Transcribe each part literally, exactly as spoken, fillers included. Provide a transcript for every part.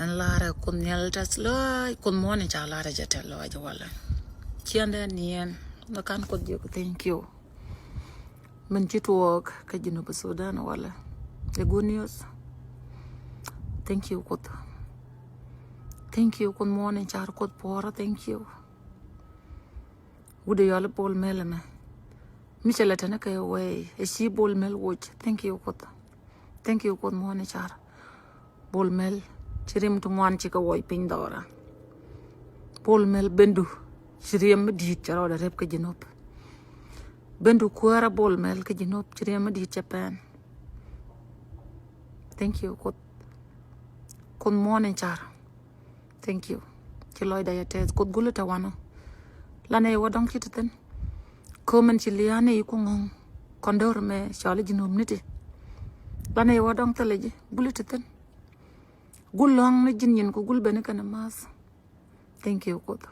Ɛn larɛ Kuoth Nhial tɛth lɔaac, Kuoth muɔ̱ɔ̱n in ca larɛ jɛ tɛth lɔaac walɛ. Ciɛndɛ niɛn, ni kan Kuoth jiök thank you. Min ci tuɔɔk kä Jinub Sudan walɛ. The good news. Thank you Kuoth. Thank you Kuoth muɔ̱ɔ̱n in car Kuoth puɔ̱ɔ̱rä, thank you. Wut ɛ yɔl i̱ Bol Mel ɛmɛ. Mi cɛ lɛ tɛn ɛ kɛ wee ɛ ci Bol Mel woc. Thank you Kuoth. Thank you Kuoth muɔ̱ɔ̱n i̱ car. Bol Mel ci riɛm ti ŋuan ci kɛ wuɔc piny dhɔra. Bol Mel bendu ci riɛm mi di̱i̱t cɛ rɔɔdɛ rep kä Jinub. Bendu kuäärä Bol Mel kä Jinub ci riɛm mi di̱i̱t cɛ pɛn. Thank you Kuoth. Kuoth muɔ̱ɔ̱n i̱ car. Thank you. Ci lɔcdä yɛ tɛth Kuoth guli tɛ wanɔ. Lanɛ iwä dɔŋ ci ti thin. Ko̱mɛn ci lia̱a̱ni iku ŋɔ̱ŋ kɔn do̱r mɛ cɔali Jinub ni ti. Lanɛ iwä dɔŋ thilɛ ji̱ guli ti thin. Gul lɔ̱ŋ ni ji̱n nyin ku gul beni kɛn math. Thank you Kuoth.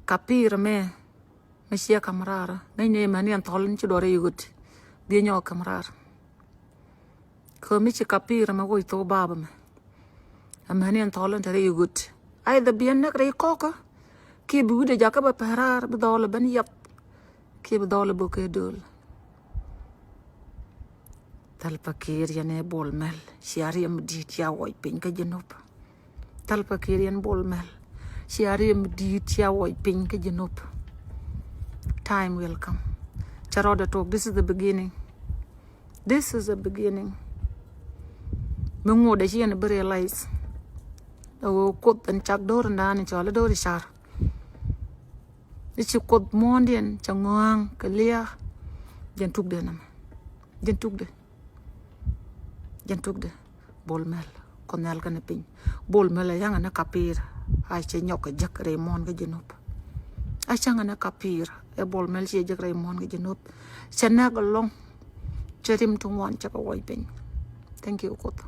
Kapir mɛ mɛ ciɛ kam raar ŋäcnɛ mɛni ɛn thɔl in ci duɔrɛ iɣöt. Biɛ nyɔk kam raar. Kä mi ci kapir mɛ woc thok baba mɛ. Amäni ɛn thɔl in te rɛy iɣöt. Ai dhɛ biɛ nɛk rɛy kɔkä. Kiɛ bi wi̱cdɛ jakä bɛ pɛraar bi dhɔl ben yath. Kiɛ bi dhɔl bä kɛ döl. Thalpa Kiir yɛn ɛ Bol Mel cia riɛm di̱i̱t cia wuɔc piny kä Jinub. Thalpa Kiir yɛn Bol Mel cia riɛm di̱i̱t cia wuɔc piny kä Jinub. Time will come. Cɛ rɔɔdɛ tuɔk, this is the beginning. This is the beginning. Mi ŋuɔdɛ ci yɛn bi realize. Ɛ wee Kuoth ɛn cak do̱r in da̱a̱n in cɔal i̱ do̱r i̱ car. I̱ ci Kuoth muɔ̱ɔ̱ndiɛn cɛ ŋɔ̱a̱ŋ kɛ lia̱a̱. Jɛn tukdɛ nɛmɛ. Jɛn tukdɛ. Jɛn tukdɛ. Bol Mel Kuoth Nhial kɛnɛ piny. Bol Mel ɛ yaŋ ɛn ɛ kapir. A cɛ nyɔk kɛ jek rɛy muɔ̱ɔ̱n kä Jinub. A cäŋ ɛn ɛ kapir ɛ Bol Mel ciɛ jek rɛy muɔ̱ɔ̱n kä Jinub. Cɛ nɛk ɛlɔ̱ŋ. Cɛ rim ti ŋuan cɛ kɛ wuɔc piny. Thank you Kuoth.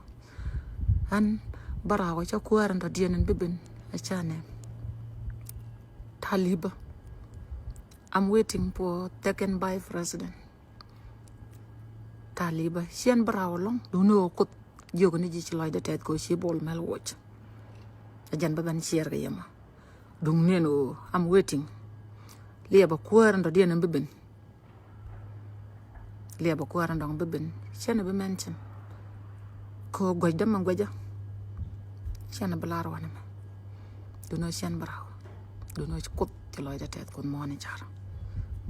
Ɛn bä raw ɛ cä kuäär ɛn dɔ̱diɛn ɛn bi ben ɛ canɛ. Talibä. I'm waiting for second vice president. Talibä ciɛn bä raw ɛlɔ̱ŋ. Duŋni ɣöö Kuoth jiök ni ji̱ ci lɔcdä tɛth kɛ ɣöö ci Bol Mel woc. Ɛ jɛn bä ben ciɛɛr kɛ yɛ mɔ. Duŋni ɛn ɣöö I'm waiting. Liɛpä kuäär ɛn dɔ̱diɛn ɛn bi ben. Liɛpä kuäär ɛn dɔ̱ŋ bi ben. Ciɛn bi mention. Kɛ ɣöö guäcdä mɛ guäcä. Ciɛn bi lar wanɛ mɛ. Duŋni ɣöö ciɛn bä raw. Duŋni ɣöö Kuoth ci lɔcdä tɛth Kuoth muɔ̱ɔ̱n i̱ car.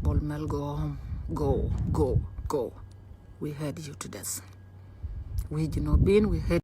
Bol Mel go home. Go, go, go. We hate you to death. We Jinubin, we hate